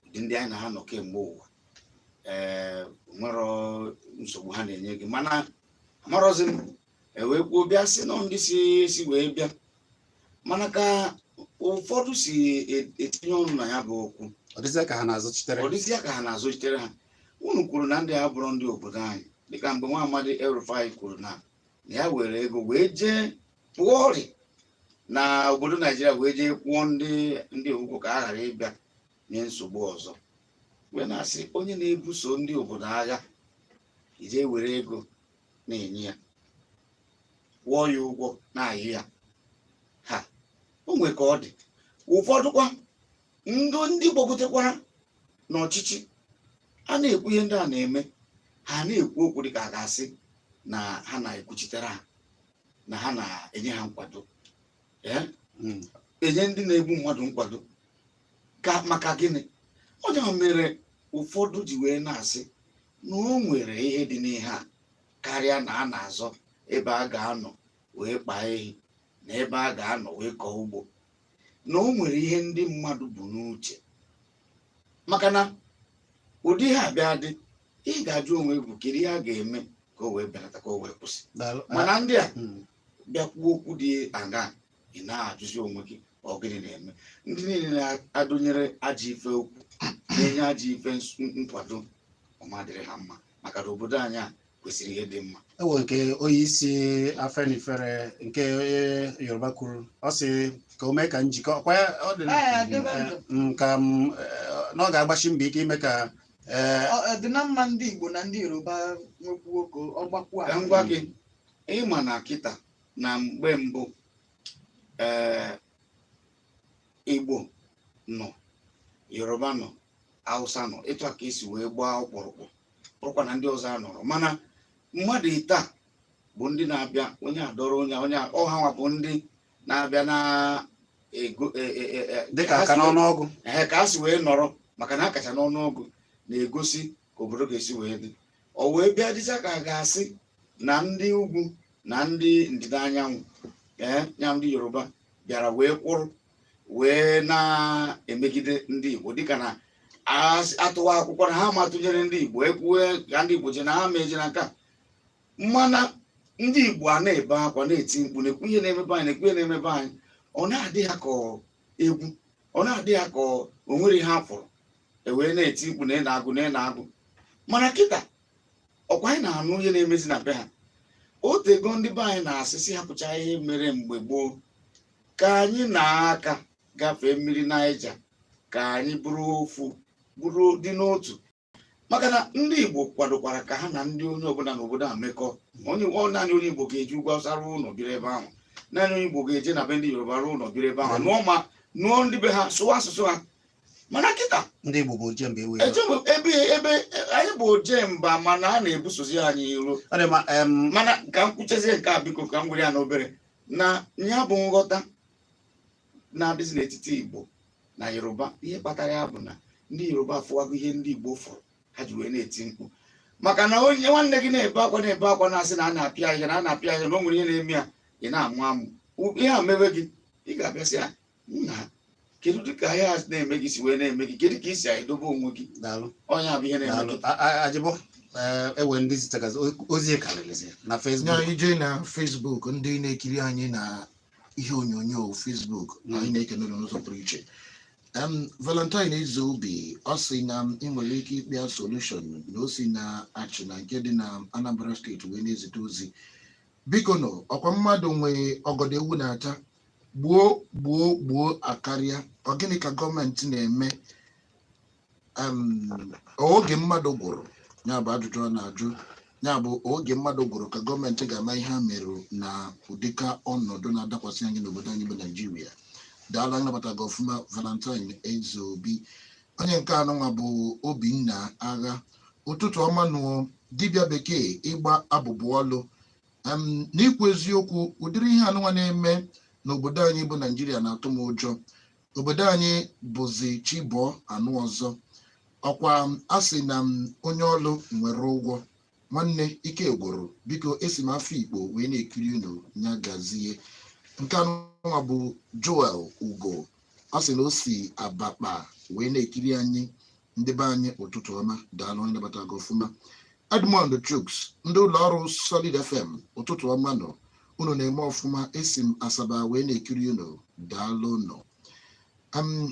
ụdị ndị anyị na ha nọ kemgbe ụwa, nwere nsogbu ha na-enye gị. Mana amarọzi m ewee kwuo bịa sị nọ ndị si esi wee bịa, mana ka ụfọdụ si etinye ọnụ na ya bụ okwu. Ọ dịzịa ka ha na-azụchitere. Ọ dịzịa ka ha na-azụchitere ha. Unu kwuru na ndị a bụrụ ndị obodo anyị, dịka mgbe nwa amadi El-Rufai kwuru na ya were ego wee jee pụọ ọrịa na obodo Naijiria, wee jee kwụọ ndị ụgwọ ka a ghara ịbịa nye nsogbu ọzọ, wee na-asị onye na-ebuso ndị obodo agha ije were ego na-enye ya, kwụọ ya ụgwọ, na-ayị ya ha. O nwe ka ọ dị. Ụfọdụkwa ndị gbagotekwara n'ọchịchị, a na-ekwu ihe ndị a na-eme, ha na-ekwu okwu dịka a ga-asị na ha na-ekwuchitere ha, na ha na-enye ha nkwado. Ee, enye ndị na-egbu mmadụ nkwado ka maka gịnị? Onye ahụ mere ụfọdụ ji wee na-asị na o nwere ihe dị n'ihe a karịa na a na-azọ ebe a ga-anọ wee kpaa ehi na ebe a ga-anọ wee kọọ ugbo, na o nwere ihe ndị mmadụ bụ n'uche. Maka na ụdị ihe a bịa dị, ị ga-ajụ onwe gị bụ kedu ihe a ga-eme ka o wee belata, ka o wee kwụsị. Daalụ. Mana ndị a bịa kwuo okwu dị aṅaa, ị na-ajụzi onwe gị, ọ gịnị na-eme ndị niile na-adụnyere ajọ ife okwu, na-enye ajọ ife nkwado? Ọma dịrị ha mma, maka na obodo anyị a kwesịrị ihe dị mma. Ewe nke onye isi Afenifere nke Yoruba kwuru, ọ sị ka o mee ka njikọ ọkwa ya ọ dị Ee, Adebanjọ. ka na ọ ga-agbachi mbọ ike ime ka Ọ dị na mma ndị Igbo na ndị Yoruba nwekwuo ka ọ gbakwuo Ka m gwa gị, ịma na kịta na mgbe mbụ, Igbo nọ, Yoruba nọ, Hausa nọ, etu a ka esi wee gbaa ọkpụrụkpụ, bụrụkwa na ndị ọzọ anọrọ. Mana mmadụ taa bụ ndị na-abịa, onye adọrọ onye onye ọha nwa bụ ndị na-abịa na ego dịka ka ha aka si wee- n'ọnụọgụ. Ee, ka a si wee nọrọ, maka na akacha n'ọnụọgụ na-egosi ka obodo ga-esi wee dị. Ọ wee bịa dịcha ka a ga-asị na ndị ugwu na ndị ndịda anyanwụ, ee, ya ndị Yoruba bịara wee kwụrụ. Wee na-emegide ndị Igbo, dịka na atụwa akwụkwọ na ha ma tụnyere ndị Igbo, ekwuwe ka ndị Igbo je na ha ma eje na nke a. Mana ndị Igbo a na-ebe akwa, na-eti mkpu, na-ekwu ihe na-emebe anyị, na-ekwu ihe na-emebe anyị, ọ na-adị ha ka egwu, ọ na-adị ha ka o nwere ihe a fụrụ ewee na-eti mkpu na ị na-agụ na ị na-agụ. Mana kịta ọkwa anyị na-anụ ihe na-emezi na be ha. Otego ndị be anyị na-asị sị hapụcha ihe mere mgbe gboo, ka anyị na-aka gafee mmiri Naija, ka anyị bụrụ ofu, bụrụ dị n'otu, maka na ndị Igbo kwadokwara ka ha na ndị onye ọbụla n'obodo a mekọọ. Onye ọ naanị onye Igbo ga-eji ugwu Awụsa rụọ ụlọ biri ebe ahụ, naanị onye Igbo ga-eje na be ndị Yoruba rụọ ụlọ biri ebe ahụ, nụọ ma nụọ ndị be ha, sụwa asụsụ ha. Mana kịta ndị Igbo bụ ojemba ewe. Ebe ebe anyị bụ ojemba, mana a na-ebusozi anyị iro. Ọ dị mma. Mana ka m kwuchezie nke a, biko, ka m were ya n'obere na ya bụ nghọta na-adịzi n'etiti Igbo na Yoruba. Ihe kpatara ya bụ na ndị Yoruba afụwago ihe ndị Igbo fụrụ, ha ji wee na-eti mkpu, maka na onye nwanne gị na-ebe akwa, na-ebe akwa, na-asị na a na-apịa ihe, na a na-apịa ihe, na o nwere ihe na-eme ya, ị na-amụ amụ. Ihe a mewe gị, ị ga-abịasị ya, "Nna, kedu dịka ihe a na-eme gị si wee na-eme gị? Kedu ka ị si edobe onwe gị?" Daalụ. Onye a bụ ihe na-eme Daalụ. gị. Ajịbọ, ewe ndị zitegazi ozi karịrịzi na Facebook. Na ije na Facebook, ndị na-ekiri anyị na ihe onyonyo Facebook, anyị na-ekene unu n'ụzọ pụrụ iche. Valentine Ezeobi, ọ sị na ị nwere ike ịkpịa solution na o si na Achịna nke dị na Anambra Steeti wee na-ezite ozi. Biko nụ, ọkwa mmadụ nwee ọgọdọ ewu na-ata, gbuo gbuo gbuo akarịa. Ọ gịnị ka gọọmenti na-eme? Oge mmadụ gwụrụ, ya bụ ajụjụ ọ na-ajụ. Ya bụ oge mmadụ gwụrụ ka gọọmenti ga-ama ihe ha merụ na ụdịka ọnọdụ na-adakwasị anyị n'obodo anyị bụ Naijiria. Daalụ, anyị nabata gị ọfụma, Valentine Ezeobi. Onye nke anọnwa bụ Obinna Agha. Ụtụtụ ọma nụọ, dibịa bekee ịgba abụbụ ọlụ. N'ikwu eziokwu, ụdịrị ihe anụnwa na-eme n'obodo anyị bụ Naijiria na-atụ m ụjọ. Obodo anyị bụzi chibụọ anụ ọzọ. Ọkwa a sị na m onye ọlụ nwere ụgwọ. Nwanne, ike gwụrụ. Biko, esi m afọ Igbo wee na-ekiri unu, ya gazie. Nke anụnwa bụ Joel Ugo, ọ sị na o si Abakpa wee na-ekiri anyị. Ndị be anyị, ụtụtụ ọma. Daalụ, onye nabata gị ọfụma. Edmond Chuks, ndị ụlọ ọrụ Solid FM, ụtụtụ ọma nọ. Unu na-eme ọfụma. Esi m Asaba wee na-ekiri unu. Daalụ nọ.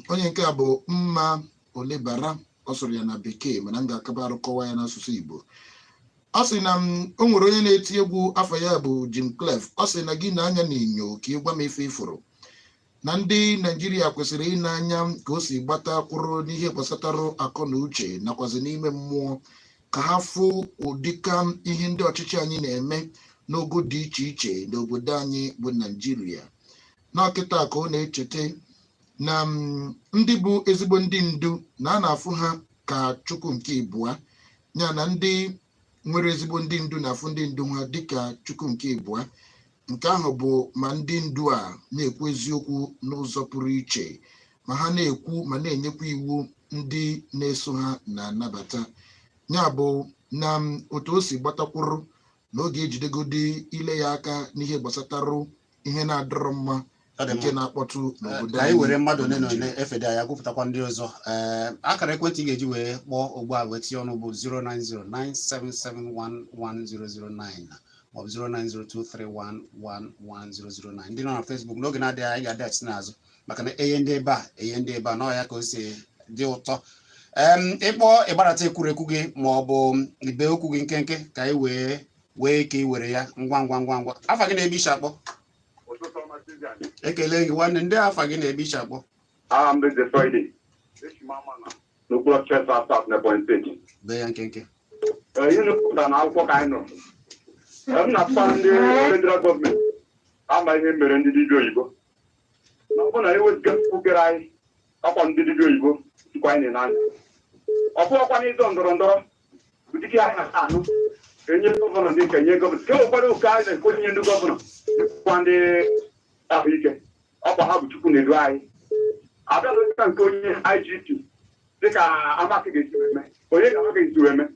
Onye nke a bụ Mma Olebara. Ọ sụrụ ya na Bekee, mana m ga-akaba arụ kọwa ya n'asụsụ Igbo. Ọ sị na o nwere onye na-eti egwu, afọ ya bụ Jim Clef. Ọ sị na gị na-anya n'inyo ka ị gwa m ife ịfụrụ na ndị Naijiria kwesịrị ịna-anya ka o si gbata kwụrụ n'ihe gbasatara akọ na uche nakwazi n'ime mmụọ, ka ha fụ ụdịka ihe ndị ọchịchị anyị na-eme n'ogo dị iche iche n'obodo anyị bụ Naijiria. N'ọkịta ka ọ na-echeta na ndị bụ ezigbo ndị ndu na a na-afụ ha ka Chukwu nke ịbụa ya, na ndị nwere ezigbo ndị ndu na-afụ ndị ndu ha dịka Chukwu nke ịbụa. Nke ahụ bụ ma ndị ndu a na-ekwu eziokwu n'ụzọ pụrụ iche, ma ha na-ekwu ma na-enyekwa iwu, ndị na-eso ha na-anabata ya. Bụ na otu o si gbatakwuru na oge ejidegodi ile ya aka n'ihe gbasatarụ ihe na-adịrọ mma Ọ dị nke mma. na-akpọtụ n'obodo Ka anyị anyị were mmadụ bụ ole na ole. Naịjirịa. Efede anyị agụpụtakwa ndị ọzọ. Ee, akara ekwentị ị ga-eji wee kpọọ ugbu a wee tinye ọnụ bụ 09097711009 maọbụ 09023111009. Ndị nọ na Facebook, n'oge na-adịghị anyị ga-adịghachi n'azụ, maka na eye ndị ebe a, eye ndị ebe a nọ ya ka o si dị ụtọ. Ịkpọ, ịgbarata ekwurekwu gị ma ọ bụ ibe okwu gị nkenke, ka anyị wee wee ike iwere ya ngwa ngwa ngwa ngwa. Afa gị na-ebe ishi akpọ? Ụtụtụ ọma, Susan. Ekele gị, nwanne. Ndị afa gị na-ebe ishi akpọ? Aha m bụ Eze Friday. Esi m ama na n'okpuru ọchịchị South South n'Ebonyi Steeti. Bee ya nkenke. Ee, ihe pụtara na akwụkwọ ka anyị nụrụ. Ee, m na-atụkwa ndị federal gọọmenti ama ihe mere ndị dibịa oyibo. Na ọ bụrụ na ewezụga okere anyị, ọkwa ndị dibịa oyibo chukwu anyị na-anya. Ọ bụghịkwa n'ịzọ ndọrọ ndọrọ ụdịka anyị na-anụ enye gọvanọ, ndị nke nye gọvanọ ke nwekwara oke anyị na-ekwenye ndị gọvanọ kwa ndị ahụike, ọkwa ha bụ Chukwu na-edu anyị. Abịa n'ụka nke onye IGP, dịka Amaka ga-esi wee mee, onye ga Amaka ga-esi wee mee,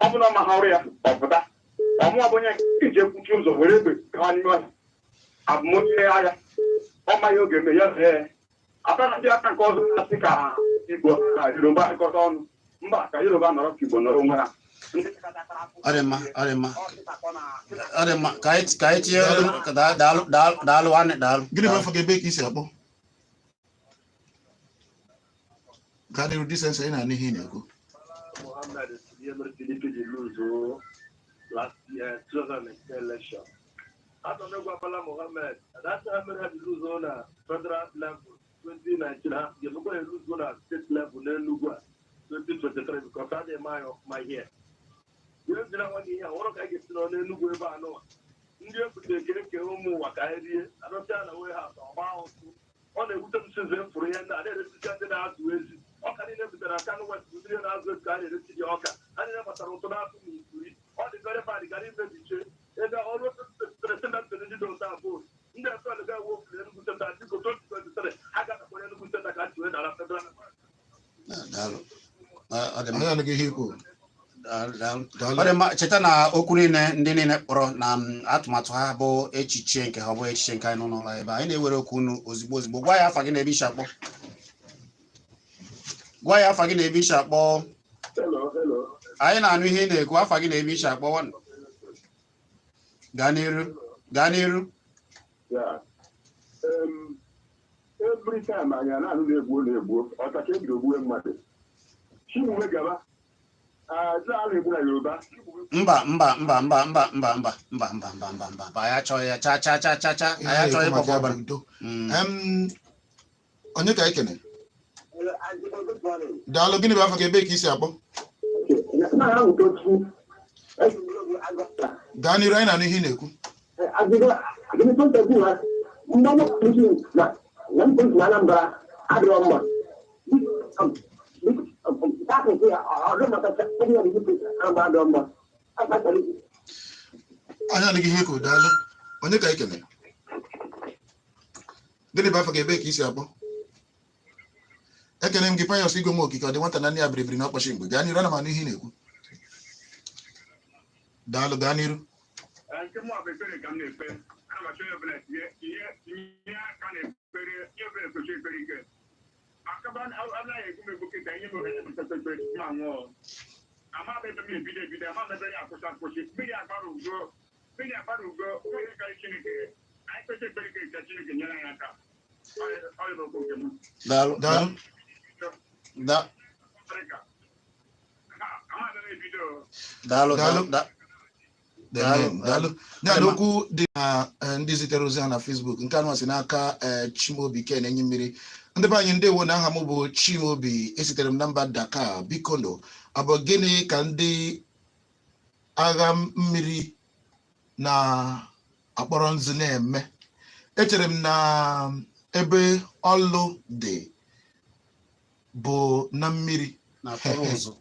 ọ bụ na ọ ma ha ọrụ ya, ọ pụta ọmụọ bụ onye nke ekwuchi ụzọ were egbe gawa n'ime ọhịa. Abụmonye agha ọ maghị oge eme ya mee. Ata ndị aka nke ọzọ na-asị ka Igbo na Yoruba dịkọta ọnụ. Mba, ka Yoruba nọrọ ka Igbo nọrọ onwe ha. Ndị Ọ dị mma, ọ dị mma, ọ dị mma. Ka anyị tinye ka daalụ, daalụ, daalụ nwanne, daalụ. Gịnị bụ afọ gị, ebe ka i si akpọ? Gaa n'iru, disensa, ị na-anụ ihe ị na-ekwu. Mohammed ihe mere PDP ji lose last year 2019 election. Atọ m ịgwa Bala Mohammed that time mere ha ji lose na federal level 2019, ha ga-emekwa ya lose na state level n'Enugu a 2023, because ha na-eme anyị ọfụma here. Ihe m jiri nwa ihe a nwụrụ ka anyị ga-esi nọ n'Enugu ebe a nụwa ndị ebute eke eke ụmụ ụwa ka anyị rie adọsịa na warehouse ọgba ụtụ. Ọ na-ewute m size m fụrụ ihe ndị a na-eresịcha ndị na-azụ ezi ọka niile butere aka West bụ ndị na-azụ ezi ka a na-eresi dị ọka ha niile gbasara ụtụ na-atụ na ifuri. Ọ dị very bad, gara imebiche ebe ọrụ president ndị dị ụta abụọ ndị efel ga-ewe ofuru Enugu State biko 2023 ha ga-akpọrọ Enugu State ka ha si wee dara federal. Daalụ. Ọ dị mma. Anyị anụghị ihe ikwu. Daalụ, daalụ. Daalụ. Ọ dị mma. Cheta na okwu niile ndị niile kpọrọ na atụmatụ ha bụ echiche nke ha, ọ bụ echiche nke anyị nọ n'ụlọ ebe a. Anyị na-ewere okwu unu ozigbo ozigbo. Gwa ya afa gị na ebe isi akpọ. Gwa ya afa gị na ebe isi akpọ. Hello, hello. Anyị na-anụ ihe ị na-ekwu. Afa gị na ebe isi akpọ. Gaa n'iru, gaa n'iru. Yeah. Every time anyị a na-anụ na-egbuo na-egbuo ọkacha ebido gbuwe mmadụ, Chinwe gaba a na-egbu na Yoruba. Mba, mba, mba, mba, mba, mba, mba, mba, mba, mba, mba, mba, mba, anyị achọghị ya cha cha cha cha cha. Anyị achọghị maka ịkpọpụ ya ọbara. bụ udo. Onye ka anyị kene? Daalụ. Gịnị bụ afọ gị, ebe ka i si akpọ? Gaa n'iru, anyị na-anụ ihe ị na-ekwu. Na Anambra adịrọ mma. Adịrọ mma. Anyị anụghị ihe ikwu. Daalụ. Onye ka anyị kene? Gịnị bụ afọ gị, ebe ka i si akpọ? Ekene m gị, Pius Igwe m okike ọ dị nwata na nne ya biribiri na ọkpọchi mgbe. Gaa n'iru, ana m anụ ihe ị na-ekwu. Daalụ, gaa n'iru. Nke mụ bụ ekpere ka m na-ekpe. Ana m achọ onye ọbụla tinye tinye tinye aka na ekpere, ihe ọbụla ekpechi ekpere ike akaba anaghị egbu m egbu kịta ihe mere ekpere ekpere tupu m anwụọ. Ama m ebe m ebido ebido, ama m ebe ya akwụsị akwụsị. Mmiri agbara ugo, mmiri agbara ugo, onye karị Chineke. Anyị kpechi ekpere ike ka Chineke nyere anyị aka. Ọ bụ okwu nke m. Daalụ. Daalụ. Afrịka ama m ebe ebido. Daalụ. Daalụ. Daalụ. Amen. Daalụ. Ya na okwu dị na ndị zitere ozi ha na Facebook nke anụ si n'aka Chimaobi Ken enyi mmiri. Ndị be anyị, ndewo. Na aha m bụ Chimaobi, esitere m na mba Dakar. Biko nụ, ọ bụ gịnị ka ndị agha mmiri na-akpọrọ nzu na-eme? Echere m na ebe ọlụ dị bụ na mmiri. Na-akpọrọ ụzụ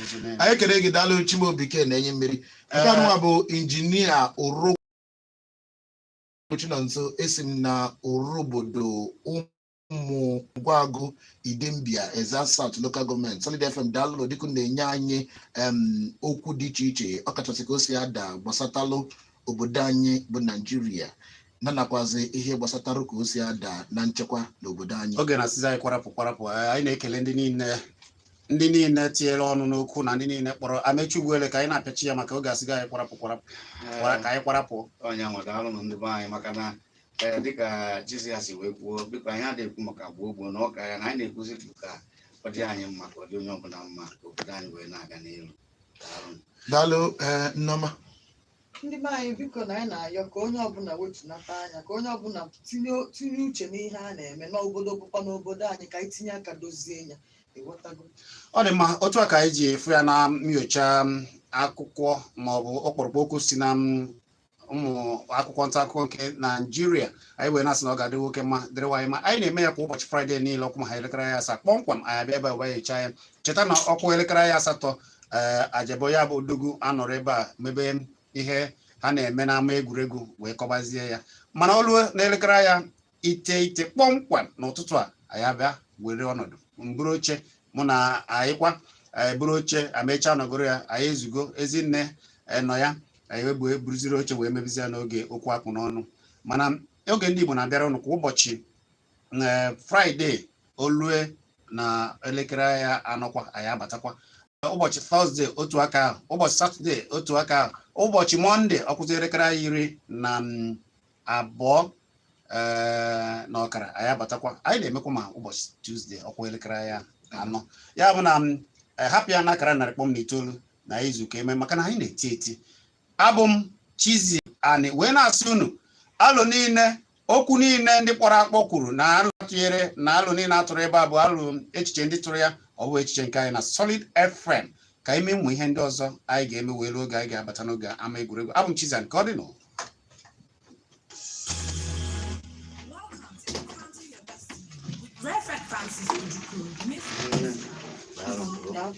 ụzụ na-eme. Anyị ekele gị. Daalụ, Chimaobi Ken na-enye mmiri. Nke anụnwa bụ injinia Ụrụ Chinonso. Esi m na Ụrụ obodo ụmụ Ngwagụ, Idembia, Ezza South Local Government. Solid FM, daalụ dịka na-enye anyị okwu dị iche iche, ọkachasị ka o si ada gbasatalụ obodo anyị bụ Naijiria, na nakwazi ihe gbasatara ka o si ada na nchekwa n'obodo anyị. Oge na-asịzi anyị kwarapụ kwarapụ. Anyị na-ekele ndị niile tinyere ọnụ n'okwu na ndị niile kpọrọ Amechi Ugwuele. Ka anyị na-apịachi ya maka oge asịgo anyị kwarapụ kwarapụ ka anyị kwarapụ. Onye nwe, daalụ nụ ndị be anyị, maka na ee, dịka Chizzy si wee kwuo, biko, anyị adịghị ekwu maka gboo gboo na ọka ya na anyị na-ekwuzi ka ọ dị anyị mma, ka ọ dị onye ọbụla mma, ka obodo anyị wee na-aga n'ihu. Daalụ. Daalụ. Ee, Nneọma. Ndị be anyị, biko, na anyị na-ayọ ka onye ọbụla wetunata anya, ka onye ọbụla tinye tinye uche n'ihe a na-eme n'obodo, bụkwa n'obodo anyị, ka anyị tinye aka dozie ya. Ịghọtago? Ọ dị mma. Otu a ka anyị ji efu ya na nyocha akwụkwọ maọbụ ọkpụrụkpụ okwu si na ụmụ akwụkwọ nta akụkọ nke Naijiria. Anyị wee na-asị na ọ ga-adị nwoke mma, dịrị nwaanyị mma. Anyị na-eme ya kwa ụbọchị Fraịde niile, ọkụ ma ha elekere ya 7 kpọmkwem, anyị abịa ebe a wee nyochaa ya. Cheta na ọkụ elekere ya 8, ee, Ajebo ya bụ odogwu anọrọ ebe a mebe ihe ha na-eme n'ama egwuregwu wee kọbazie ya. Mana olu n'elekere ya 9 kpọmkwem n'ụtụtụ a, anyị abịa were ọnọdụ mburu oche mụ na anyị kwa anyị buru oche amecha nọgoro ya. Anyị ezugo ezinne nọ ya, anyị wee buruziri oche wee mebizi ya n'oge okwu akpụ n'ọnụ. Mana oge ndị Igbo na-abịara ụnụ kwa ụbọchị. Na Fraịde olue na elekere ya anọkwa, anyị abatakwa. Ụbọchị Tọzdee otu aka ahụ, ụbọchị Satọde otu aka ahụ, ụbọchị Mọnde ọkụzi elekere anyị 12 na ọkara, anyị abatakwa. Anyị na-emekwa ma ụbọchị Tuzdee ọkwa elekere ya 4. Ya bụ na m hapụ ya n'akara 100.9 na izu ka eme, maka na anyị na-eti eti. Abụ m Chizzy Ani wee na-asị unu, alụ niile, okwu niile ndị kpọrọ akpọ kwuru na alụ tụnyere na alụ niile atụrụ ebe a bụ alụ echiche ndị tụrụ ya, ọ bụ echiche nke anyị na Solid FM. Ka anyị mee ụmụ ihe ndị ọzọ anyị ga-eme wee ruo oge anyị ga-abata n'oge ama egwuregwu. Abụ m Chizzy Ani, ka ọ dị nụ. Welcome to Encountering Your Destiny with Reverend Francis Ojukwu. Miss Daalụ.